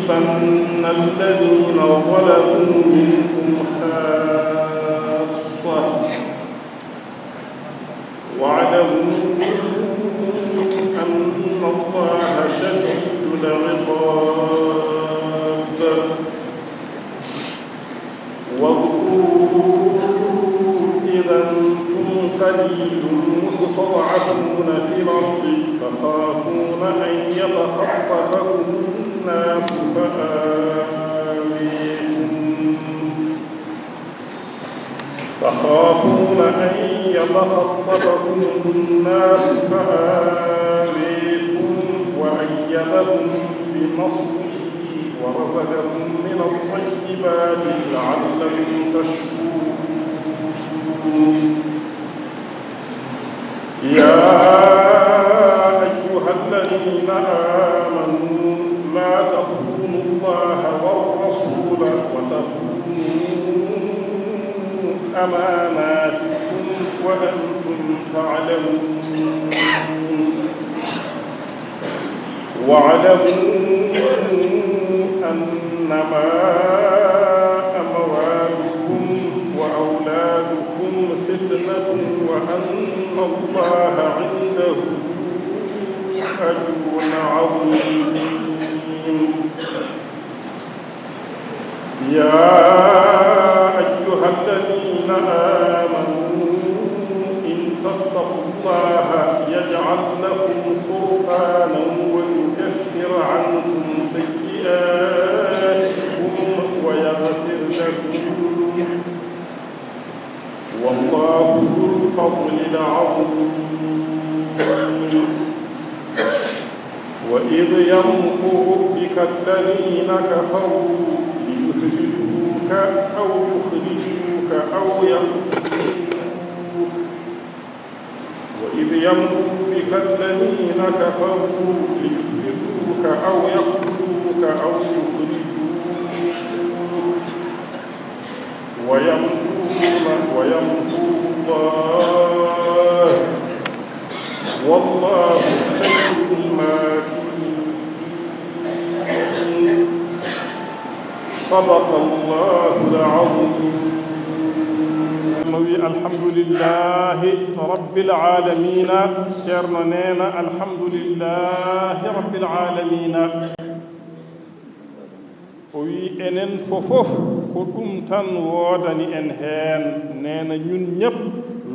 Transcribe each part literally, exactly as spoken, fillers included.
يصيبن الذين ظلموا منكم خاصة، واعلموا أن الله شديد العقاب. واذكروا إذ أنتم قليل مستضعفون في الأرض تخافون أن يتخطفكم الناس فآويكم، تخافون أن يتخطفكم الناس فآويكم وأيدكم بنصره ورزقكم من الطيبات لعلكم تشكرون. يا أيها الذين آمنوا لا تخونوا الله والرسول وتخونوا أماناتكم وأنتم تعلمون. واعلموا أنما أموالكم وأولادكم فتنة وأن الله عنده أجر عظيم. يا أيها الذين آمنوا إن تتقوا الله يجعل لكم فرقانا ويكفر عنكم سيئاتكم ويغفر لكم، والله ذو الفضل العظيم. وإذ يمكر بك الذين كفروا ليثبتوك أو يخرجوك أو يقتلوك. وإذ يمكر بك الذين كفروا ليثبتوك أو يقتلوك أو يخرجوك. ويمكرون ويمكر الله والله خير الماكرين. صدق الله العظيم. Mo wi alhamdulillahi rabbil alamina. Ceerno neena alhamdulillahi rabbil alamina. O wi enen fofof ko ɗum tan woodani en heen. Neena ñun ñépp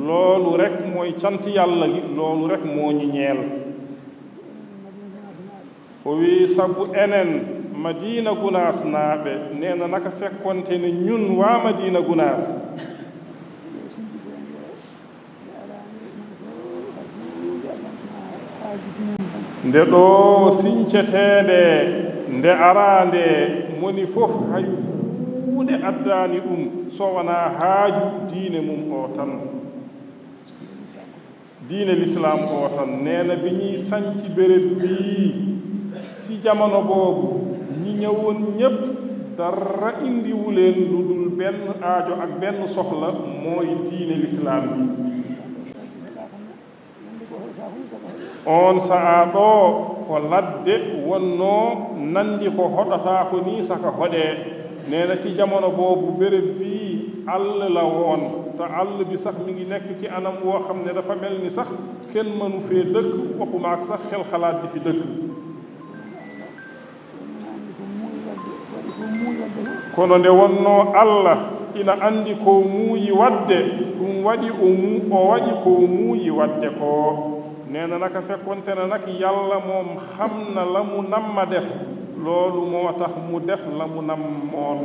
loolu rek mooy cant Yàlla gi, loolu rek moo ñu ñeel. O wi sabu enen Madina Gunaas naaɓe, neena naka fekkonte ne ñun waa Madina Gunaas. Nde ɗo siñceteende nde araa nde, moni fof hay huunde addaani ɗum so wonaa haaju diine mum o tan. Diine Lislaam o tan. Neena bi ñuy sañci béréb bii ci jamono boobu, ñi ñëwoon ñépp dara indiwu leen lu dul benn aajo ak benn soxla, mooy diine Lislaam bi. Oon sa'a ɗo ko ladde wonnoo, nanndi ko hoɗataa ko nii saka hoɗee. Neena ci jamono boobu béréb bii àll la woon, te àll bi sax mi ngi nekk ci anam woo xam ne dafa mel ni sax kenn mënu fee dëkk, waxumaak sax xel xalaat di fi dëkk. Kono nde wonnoo Alla ina anndi ko muuyi waɗde, ɗum waɗi o mu-, o waɗi ko muuyi waɗde ko. Neena naka fekkontene nak Yalla moom xam na la mu namma def, loolu moo tax mu def la mu nammoon.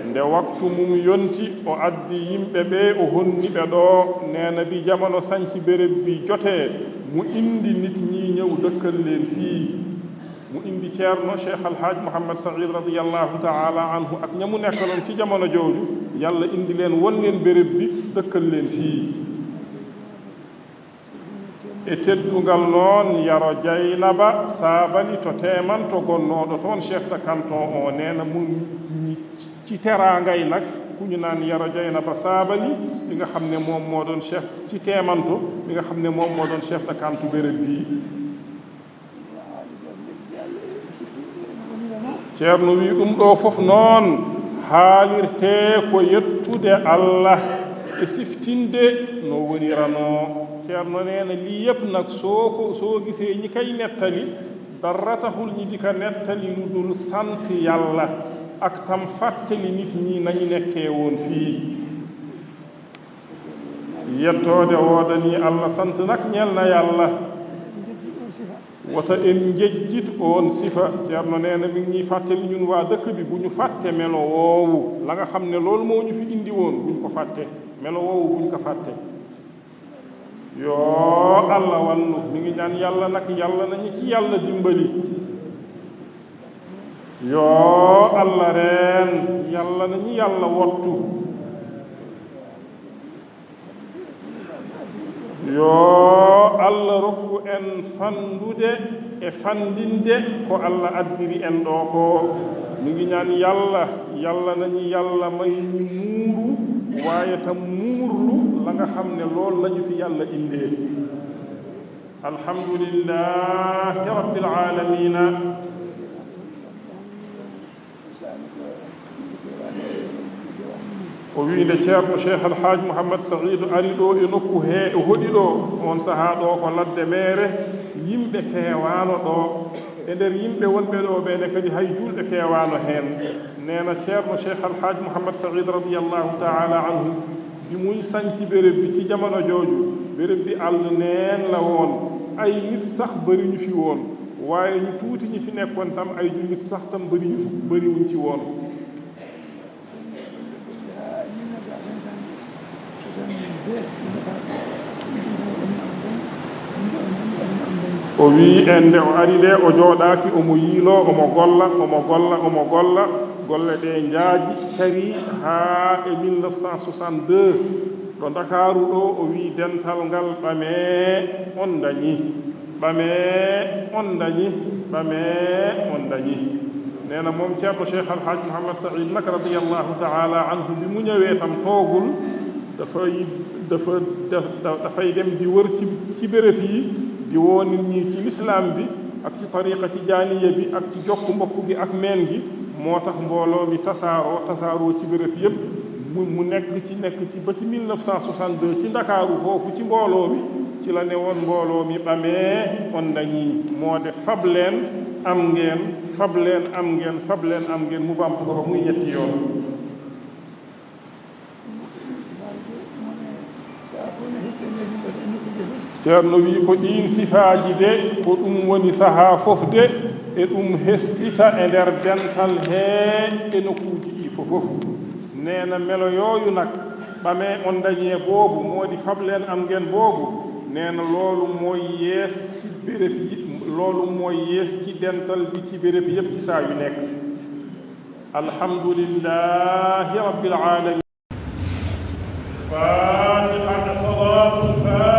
Nde waktu mum yonti, o addi yimɓe ɓe, o honni ɓe ɗo. Neena bi jamano sanci béréb bi jotee, mu indi nit ñi ñëw dëkkal leen fii. Mu indi Ceerno Cheikh Al Hadj Mouhamed Saïd radiyallahu ta'ala anhu ak ña mu nekkaloon ci jamono jooju, Yalla indi leen, won leen béréb bi, dëkkal leen fii. E teddungal noon, Yero Jaynaba Saabali to Teemanto, gonnooɗo toon chef de canton o, neena mum ci teraangay nak ku ñu naan Yero Jaynaba Saabali, bi nga xam ne moom moo doon chef ci Teemanto, bi nga xam ne moom moo doon chef de canton béréb bii. Ceerno wi ɗum ɗo fof noon haalirtee ko yettude Allah e siftinde no woniranoo. Ceerno nee na lii yëpp nag soo ko, soo gisee ñi kay nettali, dara taxul ñi di ka nettali lu dul sant Yàlla ak tam fàttali nit ñi nañu nekkee woon fii. Yettoode woodanii Allah, sant nag ñeel na Yàlla. Wota en njejjit oon sifa. Ceerno nee na mi ngi ñuy fàttali ñun waa dëkk bi, bu ñu fàtte melo woowu. La nga xam ne loolu moo ñu fi indi woon, buñ ko fàtte. Melo woowu buñ ko fàtte. Yoo Allah wallu. Mi ngi ñaan Yàlla nag, Yàlla nañu ci Yàlla dimbali. Yoo Allah reen, Yàlla nañu Yàlla wottu. Yoo Allah rokku en fandude e fandinde ko Allah addiri en ɗo ko. Mi ngi ñaan Yàlla, Yàlla nañu Yàlla may ñu muuru, waaye tam muurlu la nga xam ne loolu lañu fi Yàlla indee. Alhamdulillahi Rabbil Aalamiina. O wii nde Ceerno Cheikh Al Hadj Mouhammad Saïd ari ɗo e nokku he, o hoɗi ɗo, oon sahaa ɗo ko ladde meere, yimɓe keewaano ɗo. E nder yimɓe wonɓe ɗo ɓe ne kadi hay juulɓe keewaano heen. Nee na Ceerno Cheikh Al Hadj Mouhammad Saïd radiyallahu taala anhu, bi muy sanci béréb bi ci jamono jooju, béréb bi àll neen la woon, ay nit sax bariñu fi woon, waaye ñu tuuti ñi fi nekkoon tam, ay jullit sax tam bariñu, bariwuñ ci woon. O wii en nde o ari nde, o jooɗaaki, omo yiiloo, omo golla, omo golla, omo golla. Golle ɗe njaaji, carii haa e mille neuf cent soixante-deux, ɗo Ndakaaru ɗo, o wii dental ngal ɓamee, on dañii. Ɓamee, on dañii. Ɓamee, on dañii. Nee na moom Ceerno Cheikh Al Hadj Mouhammad Saïd nag radiyallahu taala anhu, bi mu ñëwee tam toogul, dafay, dafa, da-, da-, dafay dem di wër ci, ci béréb yi, di woo nit ñi ci lislaam bi, ak ci tariqa tijaaniya bi, ak ci jokk mbokk gi ak meen gi. Moo tax mbooloo mi tasaaroo, tasaaroo ci béréb yépp. Mu, mu nekk ci, nekk ci ba ci mille neuf cent soixante-deux ci Ndakaaru foofu ci mbooloo mi, ci la ne woon mbooloo mi ɓamee, on dañii. Moo de fab leen, am ngeen, fab leen, am ngeen, fab leen, am ngeen, mu bamtu ko ba muy ñetti yoon. Ceerno wii ko ɗiin sifaaji de, ko ɗum woni sahaa fof de, e ɗum hesɗita e nder dental he e nokkuuji ɗi fofof. Nee na melo yooyu nag, ɓamee on dañee boobu, moo di fab leen am ngeen boobu, nee na loolu mooy yees ci béréb yi, loolu mooy yees ci dental bi ci béréb yépp ci saa yu nekk. Alhamdulillahi Rabbil Alamin. Fatiha, Salatul Fatiha.